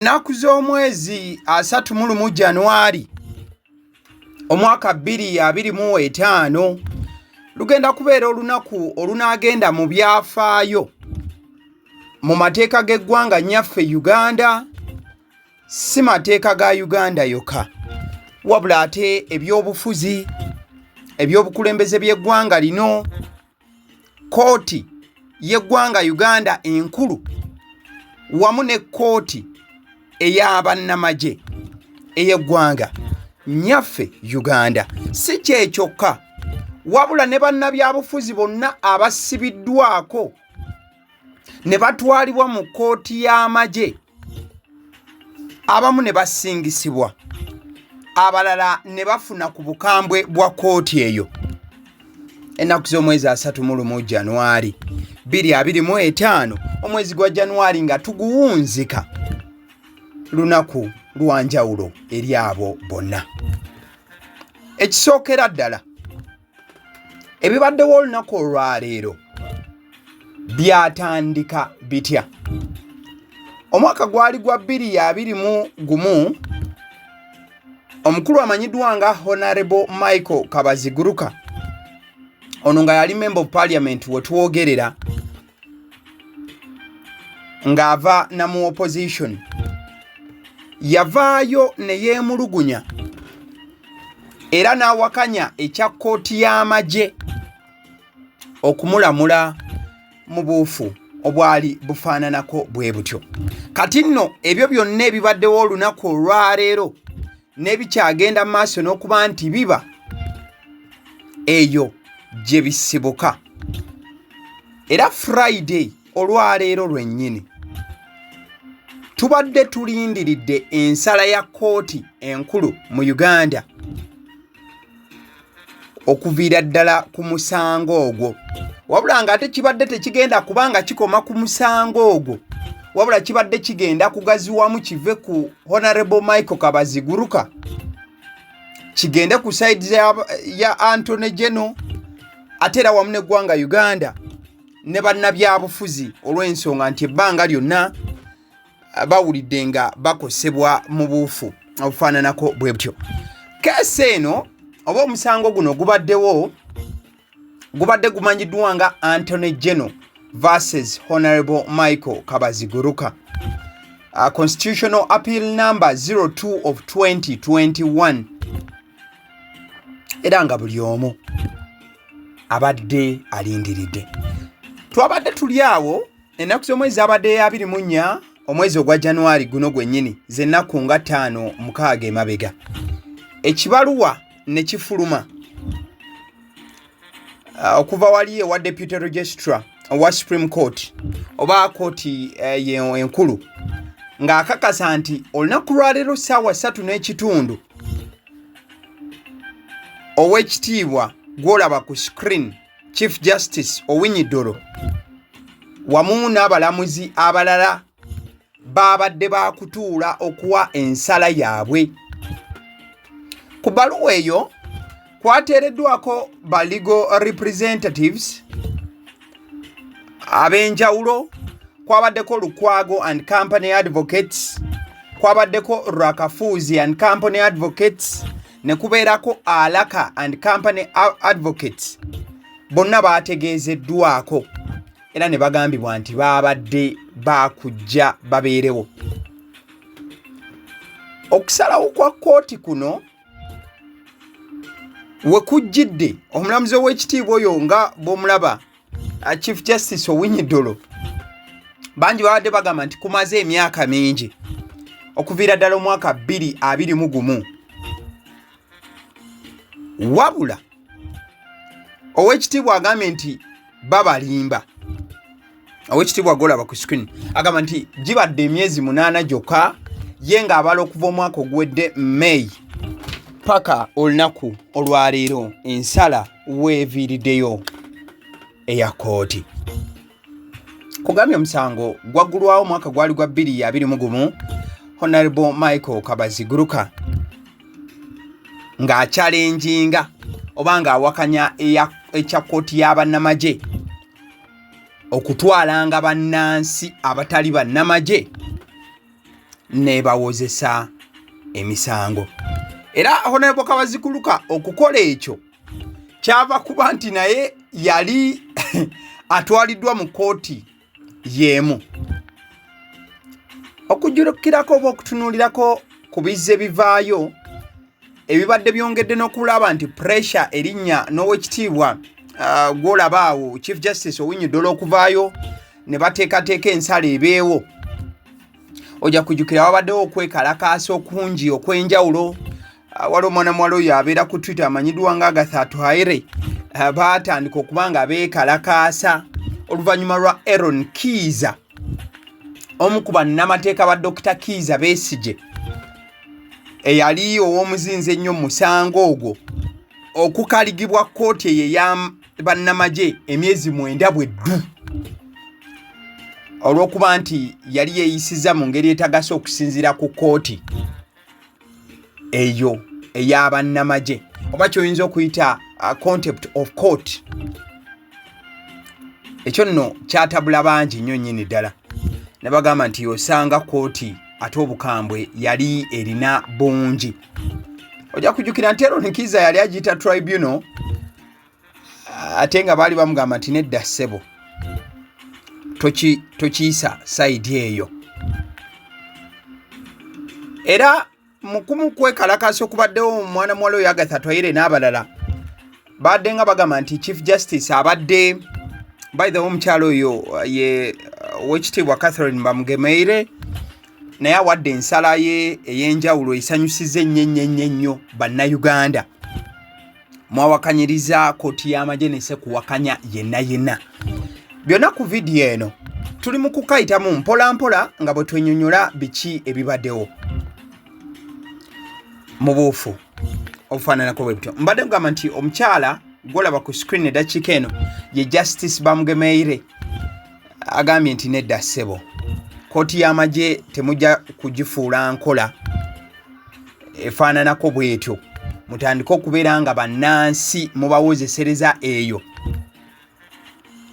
Ennaku z'omwezi 31 January omwaka 2025 lugenda kubeera olunaku olunaagenda mu byafaayo mu mateeka g'eggwanga nnyaffe Uganda, si mateeka ga Uganda yokka wabula ate ebyobufuzi, ebyobukulembeze by'eggwanga lino. Kkooti y'eggwanga Uganda enkulu wamu ne kkooti ey'abannamagye ey'eggwanga nnyaffe Uganda. Si kye kyokka wabula ne bannabyabufuzi bonna abasibiddwako ne batwalibwa mu kkooti y'amagye, abamu ne basingisibwa, abalala ne bafuna ku bukambwe bwa kkooti eyo. Ennaku z'omwezi 31 Januari 2025, omwezi gwa Januari nga tuguwunzika, lunaku lwa njawulo eri abo bonna. Ekisookera ddala, ebibaddewo olunaku olwaleero byatandika bitya? Omwaka gwali gwa 2021, omukulu amanyiddwa nga Honorable Michael Kabaziguruka, ono nga yali member of parliament wetwogerera ng'ava na mu opposition, yavaayo ne yeemulugunya era n'awakanya ekya kkooti y'amagye okumulamula mu buufu obwali bufaananako bwe butyo. Kati nno ebyo byonna ebibaddewo olunaku olwaleero n'ebikyagenda mu maaso n'okuba nti biba eyo gye bisibuka. Era Friday olwaleero lwennyini tubadde tulindiridde ensala ya kkooti enkulu mu Uganda okuviira ddala ku musango ogwo, wabula ng'ate kibadde tekigenda kubanga kikoma ku musango ogwo, wabula kibadde kigenda kugaziwamu kive ku Honorable Michael Kabaziguruka kigende ku side ya Attorney General, ate era wamu n'eggwanga Uganda ne bannabyabufuzi, olw'ensonga nti ebbanga lyonna bawulidde nga bakosebwa mu buufu obufaananako bwe butyo. Keesi eno oba omusango guno gubaddewo, gubadde gumanyiddwa nga Attorney General versus Honorable Michael Kabaziguruka, Constitutional Appeal number 02 of 2021, era nga buli omu abadde alindiridde. Twabadde tuli awo ennaku z'omwezi abadde 24 omwezi ogwa Januari guno gwennyini, z'ennaku nga 5 6 emabega, ekibaluwa ne kifuluma okuva wali ewa Deputy Registrar owa Supreme Court oba kooti enkulu, ng'akakasa nti olunaku lwaleero ssaawa 3:30 ow'ekitiibwa gw'olaba ku screen, Chief Justice Owiny Dollo, wamu n'abalamuzi abalala baabadde bakutuula okuwa ensala yaabwe. Ku bbaluwa eyo kwateereddwako ba legal representatives ab'enjawulo, kwabaddeko Lukwago and Company Advocates, kwabaddeko Rwakafuuzi and Company Advocates, ne kubeerako Alaka and Company Advocates. Bonna baategeezeddwako era ne bagambibwa nti baabadde baakujja babeerewo. Okusalawo kwa kkooti kuno we kujjidde, omulamuzi ow'ekitiibwa oyo nga bw'omulaba, Chief Justice Owiny Dollo, bangi babadde bagamba nti kumaze emyaka mingi okuviira ddala omwaka 2021, wabula ow'ekitiibwa agambye nti babalimba. Ow'ekitiibwa golaba ku screen agamba nti gibadde emyezi 8 gyokka ye ng'abala okuva omwaka oguwedde May paka olunaku olwaleero ensala weeviiriddeyo eya kkooti. Kugambye omusango gwaggulwawo omwaka gwali gwa 2021, Honorable Michael Kabaziguruka ng'achallenginga oba ng'awakanya ekya kkooti y'abannamagye okutwalanga bannansi abatali bannamagye. N'ebawozesa emisango. Era Honorable Kabazikuluka okukola ekyo kyava kuba nti naye yali atwaliddwa mu kkooti y'emu. Okujjukirako oba okutunuulirako ku bizze bivaayo ebibadde byongedde n'okulaba nti pressure erinnya n'owekitiibwa gw'olaba awo Chief Justice Owiny Dollo okuvaayo ne bateekateeka ensala ebeewo. Ojja kujjukira wabaddewo okwekalakaasa okungi okw'enjawulo. Waliwo omwana muwala oyo abeera ku Twitter amanyiddwa nga Agatha Atuhaire, baatandika okuba nga beekalakaasa oluvannyuma lwa Eron Kiiza, omu ku bannamateeka ba Dokita Kiiza Besigye eyali ow'omuzinzi ennyo mu musango ogwo, okukaligibwa kkooti eyo eya bannamagye emyezi 9 bwe ddu olw'okuba nti yali yeeyisizza mu ngeri etagasa okusinziira ku kkooti eyo ey'abannamagye, oba kyoyinza okuyita contempt of court. Ekyo nno kyatabula bangi nnyo nnyini ddala, ne bagamba nti osanga kkooti ate obukambwe yali erina bungi. Ojja kujjukira nti Eron Kiiza yali agiyita tribunal, ate nga baali bamugamba nti nedda ssebo, tokiyisa side eyo. Era mukumu kwekalakaasa okubaddewo omwana muwala oyo Agatha Atuhaire n'abalala badde nga bagamba nti Chief Justice abadde, by the way, omukyalo oyo ye owekitiibwa Catherine Bamugemeire, naye awadde ensala ye ey'enjawulo esanyusiza ennyo ennyo ennyo ennyo Bannayuganda. Mwawakanyiriza kooti y'amagye nese kuwakanya yenna yenna. Byonna ku vidiyo eno tuli mu kukayitamu mpola mpola nga bwe twenyonyola biki ebibaddewo mu buufu obufaananako bwe butyo. Mbadde kugamba nti omukyala gwolaba ku screen eddakiika eno ye Justice Bamugemeire, agambye nti nedda ssebo, kkooti y'amagye temujja kugifuula nkola efaananako bwetyo, mutandike okubeera nga bannansi mubawozesereza eyo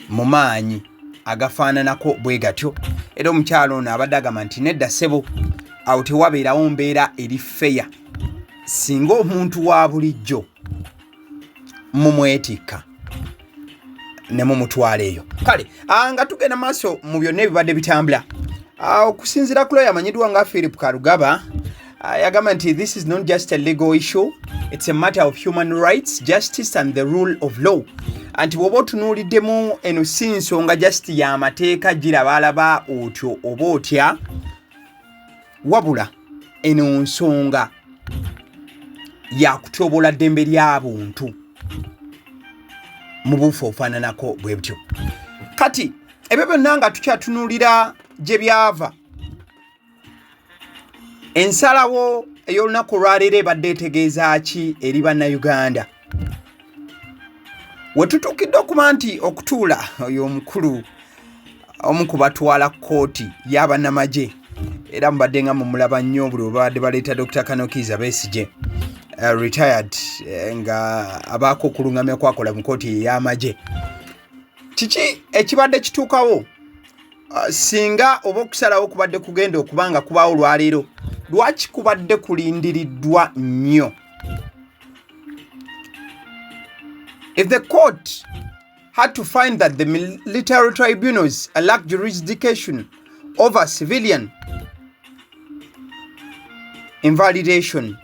mu maanyi agafaananako bwe gatyo. Era omukyalo ono abadde agamba nti nedda ssebo, awo tewabeerawo mbeera eri feya singa omuntu wa bulijjo mumwetikka ne mumutwala eyo. Kale nga tugenda maaso mu byonna ebibadde bitambula, okusinziira ku lawyer amanyiddwa nga Philip Karugaba, yagamba nti this is not just a legal issue, it's a matter of human rights, justice and the rule of law. Anti bw'oba otunuuliddemu, eno si nsonga just y'amateeka girabaalaba otyo oba otya, wabula eno nsonga yakutyobola ddembe ly'abuntu mu buufu obufaananako bwe butyo. Kati ebyo byonna nga tukyatunuulira gye byava, ensalawo ey'olunaku olwaleero ebadde etegeeza ki eri Bannayuganda? We tutuukidde okuba nti okutuula oyo omukulu omu ku batwala kkooti y'abannamagye, era mubadde nga mumulaba nnyo buli we babadde baleeta Dr Kanokiiza Besigye, retired, nga abaako okulungamya kwakola mu kkooti ey'amagye. Kiki ekibadde kituukawo singa oba okusalawo kubadde kugenda okuba nga kubaawo olwaleero? Lwaki kubadde kulindiriddwa nnyo? If the court had to find that the military tribunals lack jurisdiction over civilian invalidation,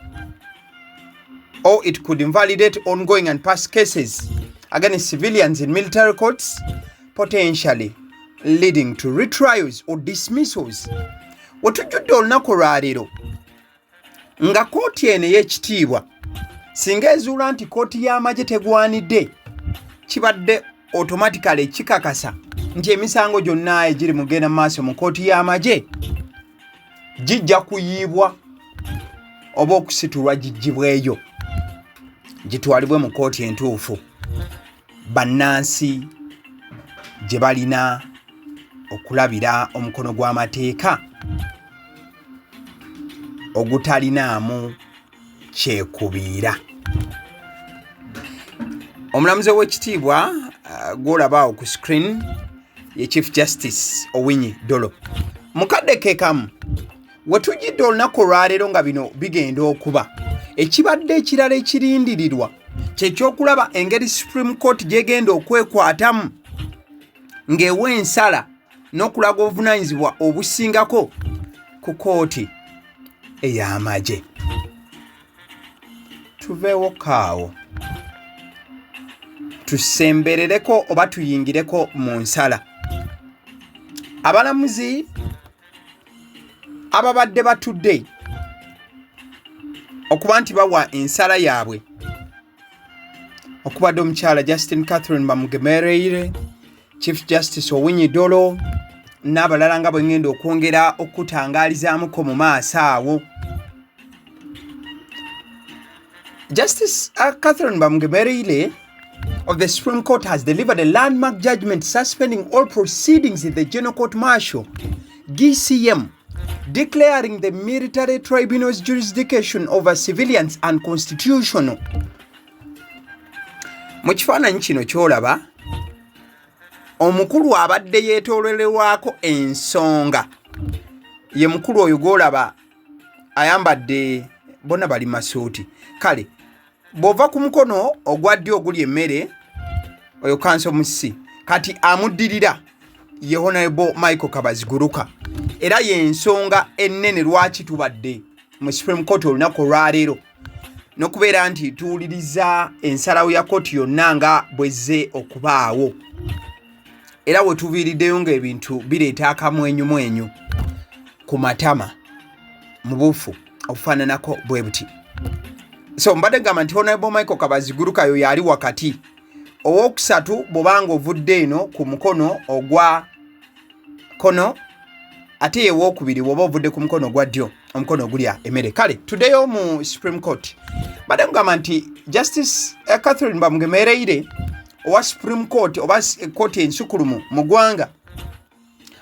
or it could invalidate ongoing and past cases against civilians in military courts, potentially leading to retrials or dismissals. Wetujjudde olunaku olwaleero nga kooti eno ey'ekitiibwa singa ezuula nti kooti y'amagye tegwanidde, kibadde automatically kikakasa nti emisango gyonna egiri mugenda mu maaso mu kooti y'amagye gijja kuyiibwa oba okusitulwa giggyibweyo gitwalibwe mu kooti entuufu bannansi gye balina okulabira omukono gw'amateeka ogutalinaamu kyekubiira. Omulamuzi ow'ekitiibwa gw'olaba awo ku screen ye Chief Justice Owiny Dollo. Mukadde ke kamu We tujjidde olunaku olwaleero nga bino bigenda okuba ekibadde ekirala ekirindirirwa kyekyokulaba engeri Supreme Court gyegenda okwekwatamu ng'ewa ensala n'okulaga obuvunaanyizibwa obusingako ku kooti ey'amagye. Tuveewo kaawo tusemberereko oba tuyingireko mu nsala. Abalamuzi ababadde batudde okuba nti bawa ensala yaabwe okubadde omukyala Justin Catherine Bamugemereire, Chief Justice Owiny Dollo n'abalala nga bwe ngenda okwongera okutangaalizaamuko mu maaso awo. Justice Catherine Bamugemereire of the Supreme Court has delivered a landmark judgment suspending all proceedings in the General Court Martial, GCM, declaring the military tribunal's jurisdiction over civilians unconstitutional. Mu kifaananyi kino ky'olaba, omukulu abadde yeetoololerwako ensonga ye mukulu oyo gw'olaba ayambadde, bonna bali masuuti. Kale bw'ova ku mukono ogwa ddyo oguli emmere, oyo kanso musi, kati amuddirira ye Honorable Michael Kabaziguruka, era y'ensonga ennene lwaki tubadde mu Supreme Court olunaku olwaleero n'okubeera nti tuwuliriza ensalawo ya kooti yonna nga bwezze okubaawo, era we tuviiriddeyo ng'ebintu bireeta akamwenyumwenyu ku matama mu buufu obufaananako bwe buti. So mbadde gamba nti Honorable Michael Kabaziguruka yo yali wakati, owokusatu bw'obanga ovudde eno ku mukono ogwa kono, ate yewookubiri bw'oba ovudde ku mukono ogwa ddyo, omukono ogulya emmere. Kale tuddeyo mu Supreme Court. Mbadde mugamba nti Justice Catherine Bamugemereire owa Supreme Court oba kooti ensukulumu mu ggwanga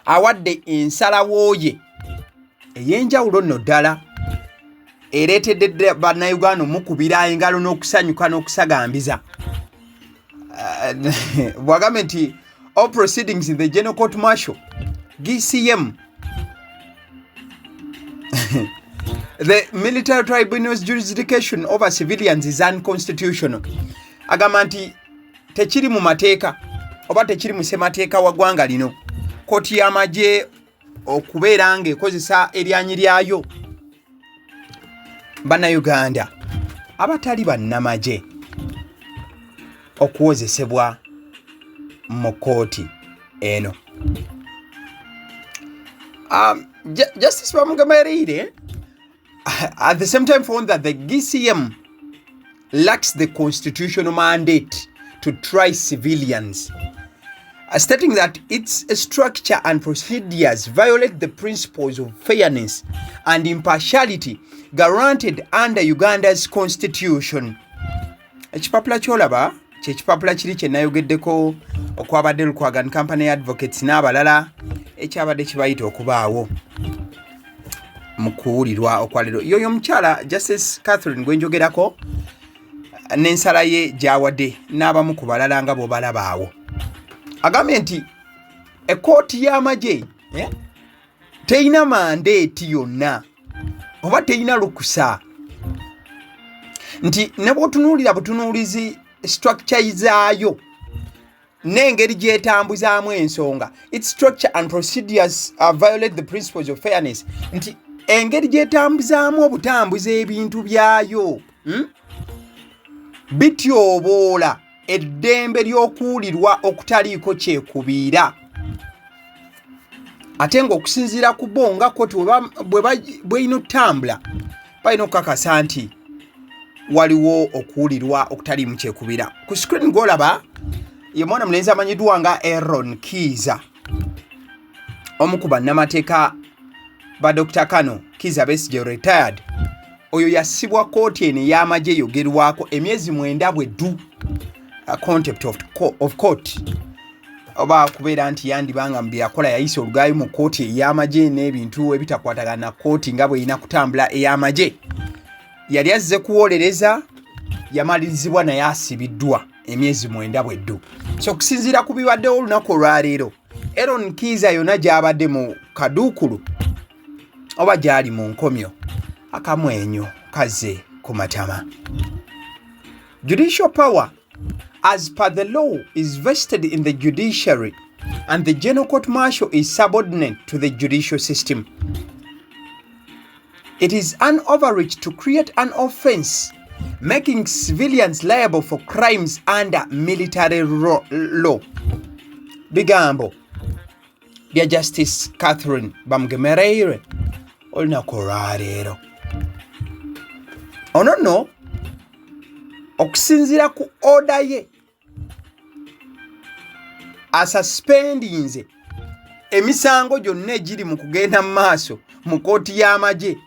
awadde ensalawo ye ey'enjawulo nno ddala ereetedde bannayuganda omukubira engalo n'okusanyuka n'okusagambiza, bw'agambye nti all proceedings in the General Court Martial, GCM, the military tribunal's jurisdiction over civilians is unconstitutional. Agamba nti tekiri mu mateeka oba tekiri mu ssemateeka wa ggwanga lino kooti y'amagye okubeera ng'ekozesa eryanyi lyayo bannayuganda abatali bannamagye okuwozesebwa mu kkooti eno. Justice Bamugemereire at the same time found that the GCM lacks the constitutional mandate to try civilians, stating that its structure and procedures violate the principles of fairness and impartiality guaranteed under Uganda's constitution. Ekipapula ky'olaba kyekipapula kiri kye nayogeddeko okwabadde Lukwago Company Advocates n'abalala ekyabadde kibayita okubaawo mu kuwulirwa okwaleero. Yoyo omukyala Justice Catherine gwe njogerako n'ensala ye gy'awadde n'abamu ku balala nga bw'obalabaawo, agambye nti ekkooti y'amagye terina mandate yonna oba terina lukusa, nti ne bw'otunuulira butunuulizi structure zaayo n'engeri gy'etambuzaamu ensonga, its structure and procedures violate the principles of fairness, nti engeri gy'etambuzaamu obutambuza ebintu byayo, Bityoboola eddembe ly'okuwulirwa okutaliiko kyekubiira, ate ng'okusinziira ku bo nga kooti bw'erina okutambula, balina okukakasa nti waliwo okuwulirwa okutaliimu kyekubiira. Ku screen gw'olaba ye mwana mulenzi amanyiddwa nga Aaron Kiiza, omu ku bannamateeka ba Dr. Kano Kiiza Besigye retired. Oyo yassibwa kooti eno ey'amagye eyogerwako emyezi 9 bweddu contempt of court, oba kubeera nti yandibanga mu byeyakola yayisa olugaayo mu kooti ey'amagye n'ebintu ebitakwatagana na kooti nga bw'erina kutambula ey'amagye. Yali azze kuwolereza, yamalirizibwa naye asibiddwa emyezi 9 bweddu. So okusinziira ku bibaddewo olunaku olwaleero, Aaron Kiiza yonna gy'abadde mu kaduukulu. oba gy'ali mu nkomyo akamwenyu kaze ku matama. Judicial power as per the law is vested in the judiciary and the General Court Martial is subordinate to the judicial system. It is an overreach to create an offense making civilians liable for crimes under military law. Bigambo bya Justice Catherine Bamugemereire olunaku olwaleero. Ono nno okusinziira ku oda ye asuspendinze emisango gyonna egiri mu kugenda mu maaso mu kkooti y'amagye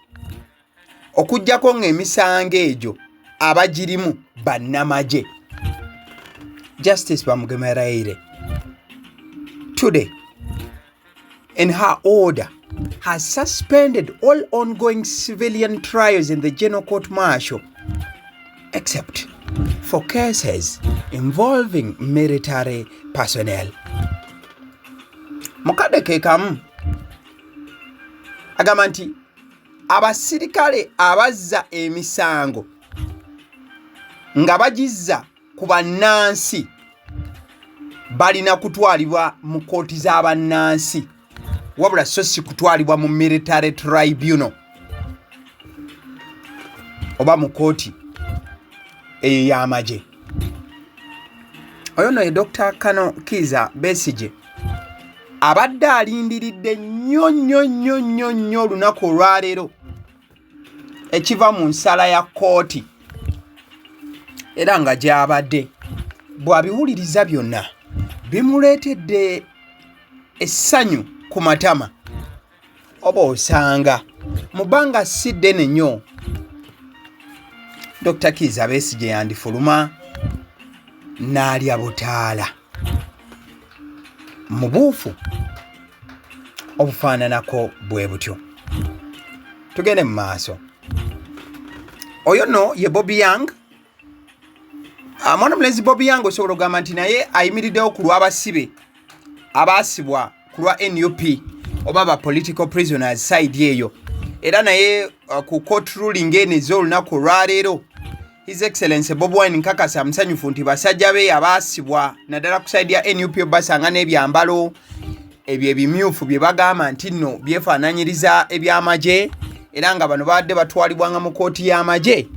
okuggyako ng'emisango egyo abagirimu bannamagye. Justice Bamugemereire today in her order has suspended all ongoing civilian trials in the General Court Martial except for cases involving military personnel. Mukadde ke kamu agamba nti abasirikale abazza emisango nga bagizza ku bannansi balina kutwalibwa mu kkooti z'abannansi wabula so si kutwalibwa mu military tribunal oba mu kkooti eyo y'amagye. Oyo nno ye Dr. Kano Kiiza Besigye abadde alindiridde nnyo nnyo nnyo nnyo nnyo olunaku olwaleero ekiva mu nsala ya kkooti era nga gy'abadde bw'abiwuliriza byonna bimuleetedde essanyu ku matama oba osanga mu bbanga si ddene nnyo Dr. Kiiza Besigye yandifuluma n'alya butaala mu buufu obufaananako bwe butyo. Tugende mu maaso. Oyo nno ye Bobi Young. Mwana mulenzi Bobi Young osobola okugamba nti naye ayimiriddewo ku lw'abasibe abaasibwa ku lwa NUP oba ba political prisoners side eyo, era naye ku court ruling eno ez'olunaku olwaleero His Excellency Bobi Wine nkakasa musanyufu nti basajja be abaasibwa naddala ku side ya NUP basanga n'ebyambalo ebyo ebimyufu bye bagamba nti nno byefaananyiriza eby'amagye, era nga bano babadde batwalibwanga mu kkooti y'amagye,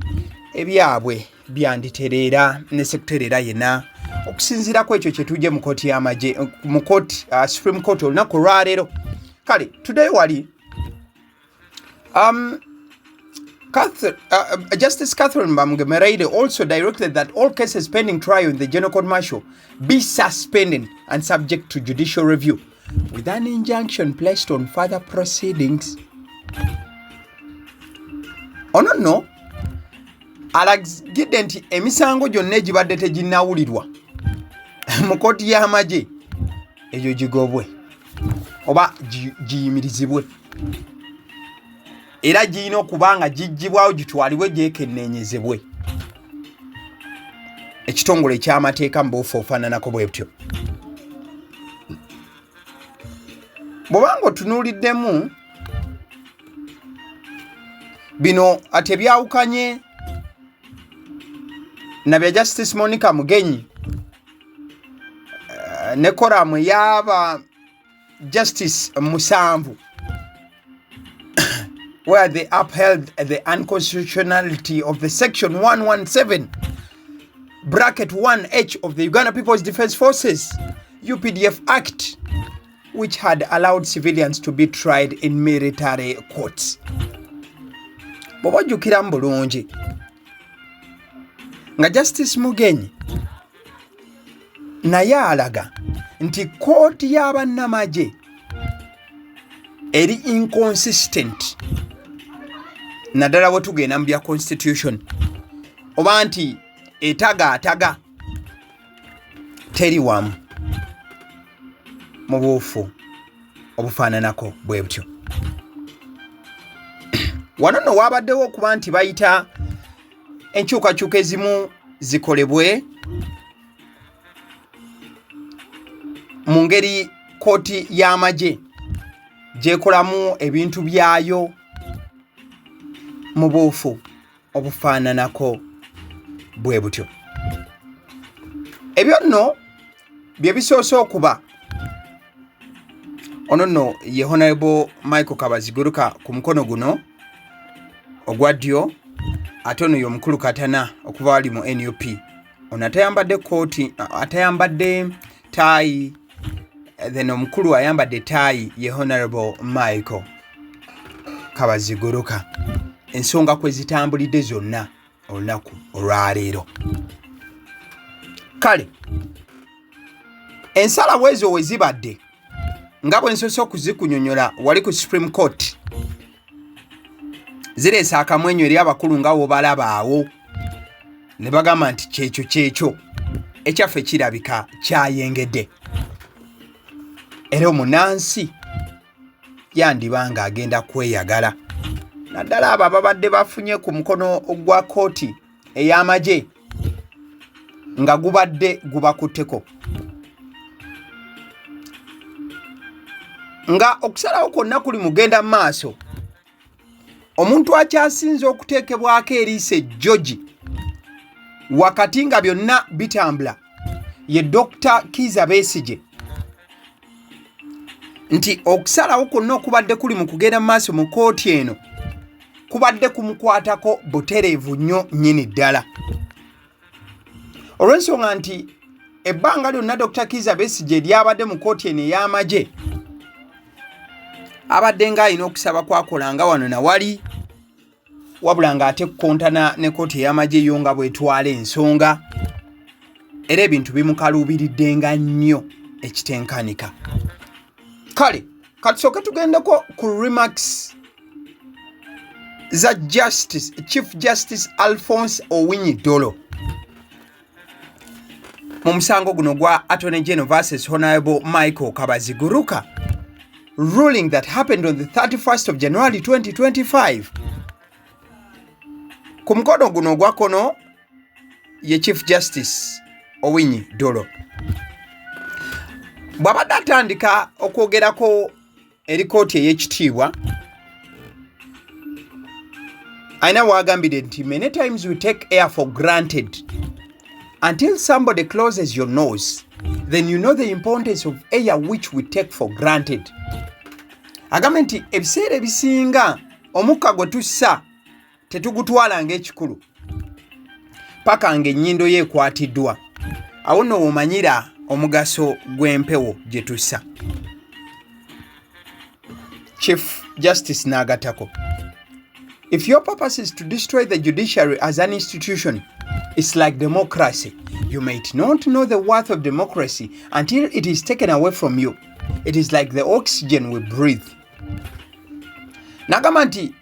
ebyabwe byanditereera ne sekutereera yenna okusinziira ku ekyo kye tujje mu kkooti y'amagye mu kooti Supreme Court olunaku olwaleero. Kale tuddeyo wali. Justice Catherine Bamugemereire also directed that all cases pending trial in the General Court Martial be suspended and subject to judicial review with an injunction placed on further proceedings. Ono nno alagidde nti emisango gyonna egibadde teginnawulirwa mu kkooti y'amagye egyo gigobwe oba giyimirizibwe, era girina okuba nga giggyibwawo gitwalibwe gyekenneenyezebwe ekitongole eky'amateeka mu buufu ofaananako bwe butyo. Bw'obanga otunuuliddemu bino tebyawukanye na bya Justice Monica Mugenyi ne quorum ey'aba Justice 7 where they upheld the unconstitutionality of the section 117 bracket 1H of the Uganda People's Defence Forces UPDF Act, which had allowed civilians to be tried in military courts. Bw'oba ojjukiramu bulungi nga Justice Mugenyi naye alaga nti kkooti y'abannamagye eri inconsistent naddala bwe tugenda mu bya constitution, oba nti etagaataga teri wamu mu buufu obufaananako bwe butyo. Wano nno waabaddewo okuba nti bayita enkyukakyuka ezimu zikolebwe mu ngeri kkooti y'amagye gyekolamu ebintu byayo. Mu buufu obufaananako bwe butyo. Ebyo nno bye bisoose okuba. Ono nno ye Honorable Michael Kabaziguruka ku mukono guno ogwa ddyo, ate ono ye omukulu Katana okuva wali mu NUP. Ono atayambadde kkooti, atayambadde taayi, then omukulu ayambadde taayi ye Honorable Michael Kabaziguruka. Ensonga kwe zitambulidde zonna olunaku olwaleero. Kale ensalawo ezo we zibadde nga bwe nsoose okuzikunyonyola wali ku Supreme Court, zireese akamwenyo eri abakulu nga wobalaba awo ne bagamba nti kyekyo kyekyo ekyaffe kirabika kyayengedde, era omunansi yandiba nga agenda kweyagala, naddala abo ababadde bafunye ku mukono gwa kkooti ey'amagye nga gubadde gubakutteko, nga okusalawo kwonna kuli mugenda mu maaso. Omuntu akyasinze okuteekebwako eriiso ejjogi wakati nga byonna bitambula ye Dr. Kiiza Besigye, nti okusalawo kwonna okubadde kuli mu kugenda mu maaso mu kkooti eno kubadde kumukwatako butereevu nnyo nnyini ddala, olw'ensonga nti ebbanga lyonna Dr. Kiiza Besigye lyabadde mu kkooti eno ey'amagye abadde ng'alina okusaba kwakola nga wano na wali, wabula ng'ate kukontana ne kkooti ey'amagye yo nga bw'etwala ensonga, era ebintu bimukaluubiridde nga nnyo ekitenkanika. Kale katusooke tugendeko ku remarks za Justice, Chief Justice Alphonse Owiny Dollo mu musango guno gwa Attorney General versus Honorable Michael Kabaziguruka, ruling that happened on the 31st of January 2025. Ku mukono guno ogwa kkono ye Chief Justice Owiny Dollo bw'abadde atandika okwogerako eri kooti ey'ekitiibwa, alina w'agambidde nti, "Many times we take air for granted until somebody closes your nose, then you know the importance of air which we take for granted." Agambye nti ebiseera ebisinga omukka gwe tussa tetugutwala ng'ekikulu paka ng'ennyindo ye ekwatiddwa. Awo nno womanyira omugaso gw'empewo gye tussa. Chief Justice n'agattako, "If your purpose is to destroy the judiciary as an institution, it's like democracy. You might not know the worth of democracy until it is taken away from you. It is like the oxygen we breathe." N'agamba nti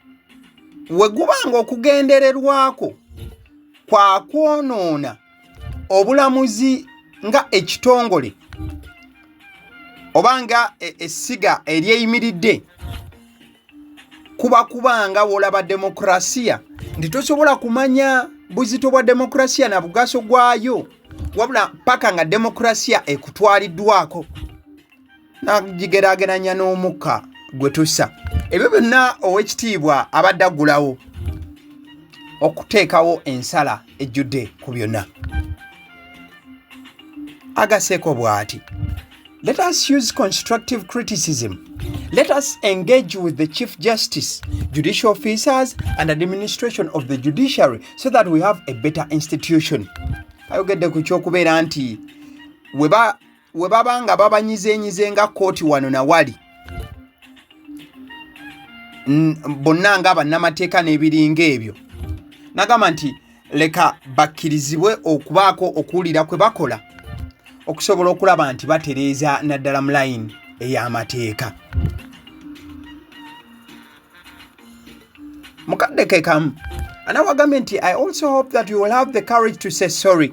we gubanga okugendererwako kwa kwonoona obulamuzi nga ekitongole oba nga essiga eryeyimiridde, kuba kubanga w'olaba demokurasiya nti tosobola kumanya buzito bwa demokurasiya na bugaso gwayo wabula paka nga demokurasiya ekutwaliddwako. Nagigeraageranya n'omukka gwe tussa. Ebyo byonna ow'ekitiibwa abadde aggulawo okuteekawo ensala ejjudde ku byonna. Agaseeko bw'ati, "Let us use constructive criticism. Let us engage with the Chief Justice, judicial officers and administration of the judiciary so that we have a better institution." Ayogedde ku kyokubeera nti we baba nga babanyizenyize nga kkooti wano na wali, bonna nga bannamateeka n'ebiringa ebyo, nagamba nti leka bakkirizibwe okubaako okuwulira kwe bakola okusobola okulaba nti batereeza naddala mu layini ey'amateeka. Mukadde ke kamu anawagambye nti, "I also hope that you will have the courage to say sorry.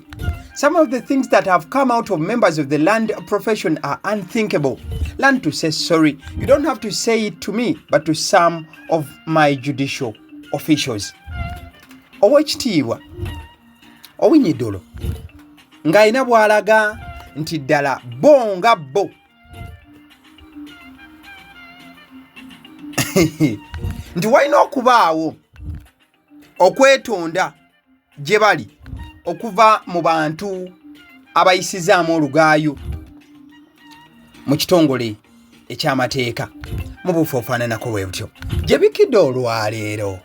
Some of the things that have come out of members of the learned profession are unthinkable. Learn to say sorry. You don't have to say it to me, but to some of my judicial officials." Owekitiibwa Owiny Dollo ng'alina bw'alaga nti ddala bo nga bo nti walina okubaawo Okwetonda gye bali okuva mu bantu abayisizaamu olugaayu mu kitongole eky'amateeka mu buufu ofaananako bwe butyo gye bikidde olwaleero,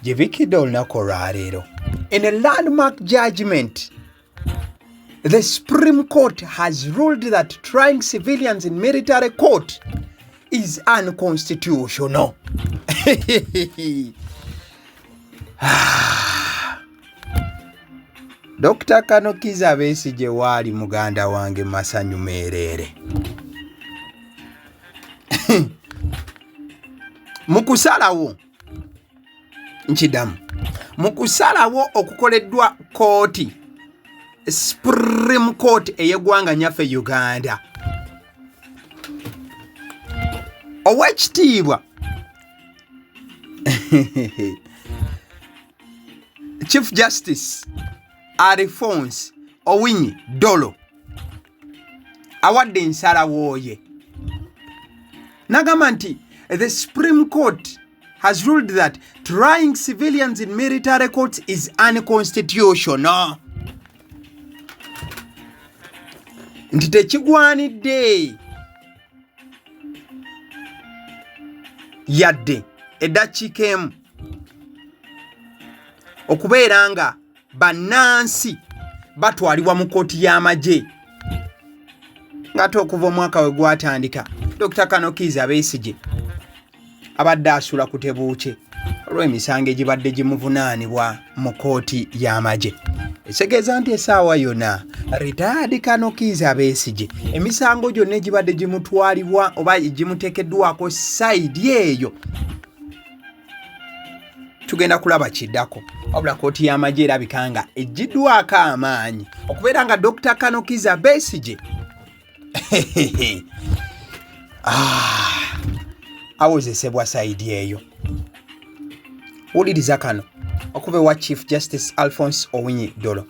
gye bikidde olunaku olwaleero. In a landmark judgment, the Supreme Court has ruled that trying civilians in military court is unconstitutional. Dr. Kano Kizza Besigye waali muganda wange masanyu meereere. Mu kusalawo nkiddamu, mu kusalawo okukoleddwa kkooti Supreme Court ey'eggwanga nyaffe Uganda, owekitiibwa Chief Justice Alphonse Owiny Dollo awadde ensalawo ye n'agamba nti the Supreme Court has ruled that trying civilians in military courts is unconstitutional, nti tekigwanidde yadde eddakiika emu okubeera nga bannansi batwalibwa mu kkooti y'amagye, ng'ate okuva omwaka we gwatandika Dr. Kano Kiiza Besigye abadde asula ku tebuukye olw'emisango egibadde gimuvunaanibwa mu kkooti y'amagye. Ekitegeeza nti essaawa yonna retired Kano Kiiza Besigye emisango gyonna egibadde gimutwalibwa oba egimuteekeddwako sayidi eyo tugenda kulaba kiddako. Wabula kkooti y'amagye erabika nga eggiddwako amaanyi okubeera nga Dr. Kano Kiiza Besigye awozesebwa sayidi eyo. Wuliriza kano okuva ewa Chief Justice Alphonse Owiny Dollo.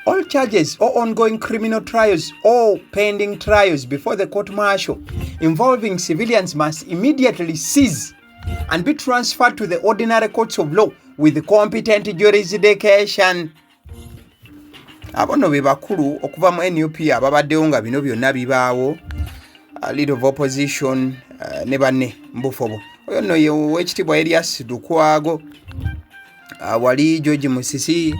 All charges or ongoing criminal trials or pending trials before the court martial involving civilians must immediately cease and be transferred to the ordinary courts of law with competent jurisdiction. Abo nno be bakulu okuva mu NUP ababaddewo nga bino byonna bibaawo, leader of opposition ne banne mbufobo. Oyo nno ye owekitiibwa Erias Lukwago, wali George Musisi,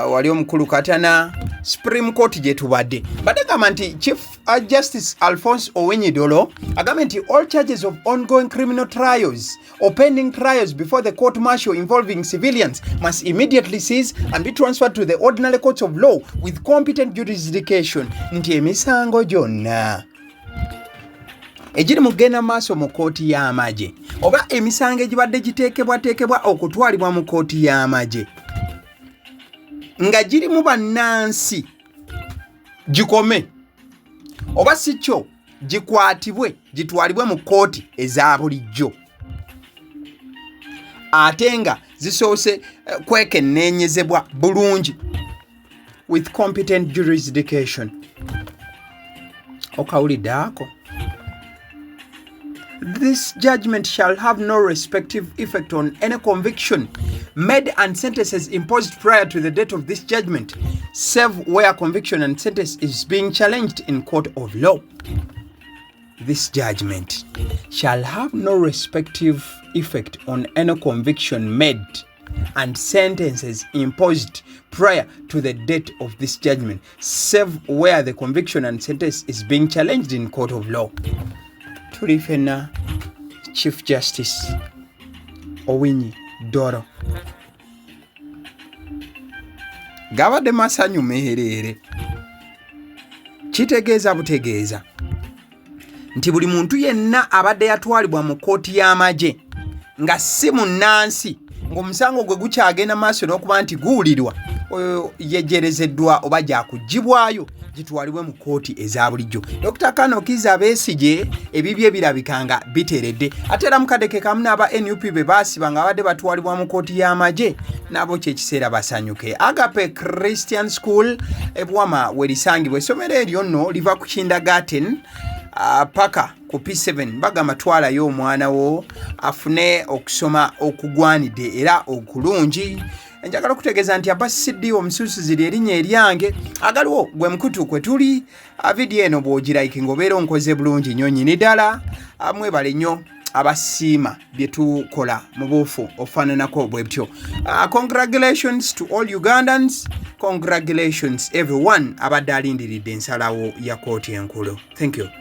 wali omukulu Katana. Supreme Court gye tubadde badde gamba nti Chief Justice Alphonse Owiny Dollo agambye nti all charges of ongoing criminal trials or pending trials before the court martial involving civilians must immediately cease and be transferred to the ordinary courts of law with competent jurisdiction, nti emisango gyonna egiri mu kugenda maaso mu kkooti y'amagye oba emisango egibadde giteekebwateekebwa okutwalibwa mu kkooti y'amagye nga girimu bannansi gikome, oba si kyo gikwatibwe gitwalibwe mu kkooti eza bulijjo ate nga zisoose kwekenneenyezebwa bulungi with competent jurisdiction. Okawulidde ako? This judgment shall have no respective effect on any conviction made and sentences imposed prior to the date of this judgment, save where conviction and sentence is being challenged in court of law. This judgment shall have no respective effect on any conviction made and sentences imposed prior to the date of this judgment, save where the conviction and sentence is being challenged in court of law. Tuli fenna Chief Justice Owiny Dollo gabadde masanyu meereere. Kitegeeza butegeeza nti buli muntu yenna abadde yatwalibwa mu kkooti y'amagye nga si munnansi ng'omusango gwe gukyagenda maaso n'okuba nti guwulirwa, oyo yejerezeddwa oba gyakuggyibwayo gitwalibwe mu kkooti eza bulijjo. Dr. Kano Kiiza Besigye ebibye birabika nga biteredde. Ate era mukadde ke kamu n'aba NUP be baasiba nga babadde batwalibwa mu kkooti y'amagye, nabo kyekiseera basanyuke. Agape Christian School ebuwama we lisangibwa essomero eryo nno liva ku Kindergarten. Paka ku P7 bagamba twalayo omwana wo afune okusoma okugwanidde era okulungi. Njagala okutegeeza nti aba CD omusuusuzi lyerinnya eryange, agaliwo gwe mukutu kwe tuli. Vidiyo eno bw'ogirayiki ng'obeera onkoze bulungi nnyo nnyini ddala. Mwebale nnyo abasiima bye tukola mu buufu ofaananako bwe butyo. Congratulations to all Ugandans, congratulations everyone abadde alindiridde ensalawo ya kooti enkulu. Thank you.